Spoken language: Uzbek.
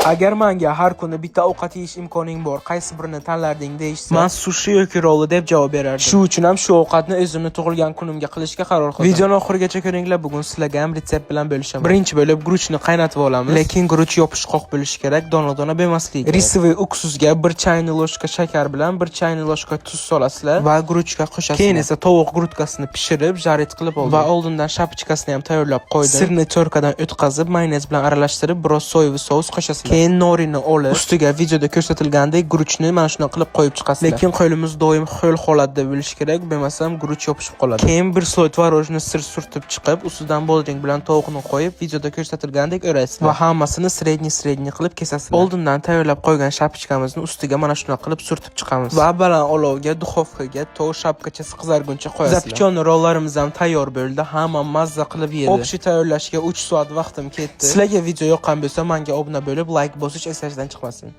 Agar manga har kuni bitta ovqat yeyish imkoning bor, qaysi birini tanlarding deyishsa, man sushi yoki rolli deb javob berardim. Shu uchun ham shu ovqatni o'zimni tug'ilgan kunimga qilishga qaror qildim. Videoni oxirigacha ko'ringlar, bugun sizlarga ham retsept bilan bo'lishaman. Birinchi bo'lib guruchni qaynatib olamiz, lekin guruch yopishqoq bo'lishi kerak, dona-dona bo'lmasligi kerak. Рисовый уксус ga 1 чайный ложка shakar bilan 1 чайный ложка tuz solasizlar va guruchga qo'shasizlar. Keyin esa tovuq грудка sini pishirib, жарить qilib oldim va oldindan шапочка sini ham tayyorlab qo'ydim. Сыр ni тёрка dan o'tkazib, mayonez bilan aralashtirib, biroz соевый соус qo'shasizlar. Keyin norini olib, ustiga videoda ko'rsatilgandek guruchni mana shunday qilib qo'yib chiqasizlar. Lekin qo'limiz doim ho'l holatda bo'lishi kerak, bo'lmasam guruch yopishib qoladi. Keyin bir слой творожный сыр surtib chiqib, ustidan bodring bilan tovuqni qo'yib, videoda ko'rsatilgandek o'raysizlar va hammasini средний средний qilib kesasizlar. Oldindan tayyorlab qo'ygan шапочка mizni ustiga mana shunday qilib surtib chiqamiz va baland olovga, духовка ga tovuq шапка chasi qizarguncha qo'yasizlar. Запеченный rollarimiz ham tayyor bo'ldi. Hamma mazza qilib yedi. Общий tayyorlashga 3 soat vaqtim ketdi. Sizlarga video yoqqan bo'lsa, menga obuna bo'lib, like bosish esingizdan chiqmasin.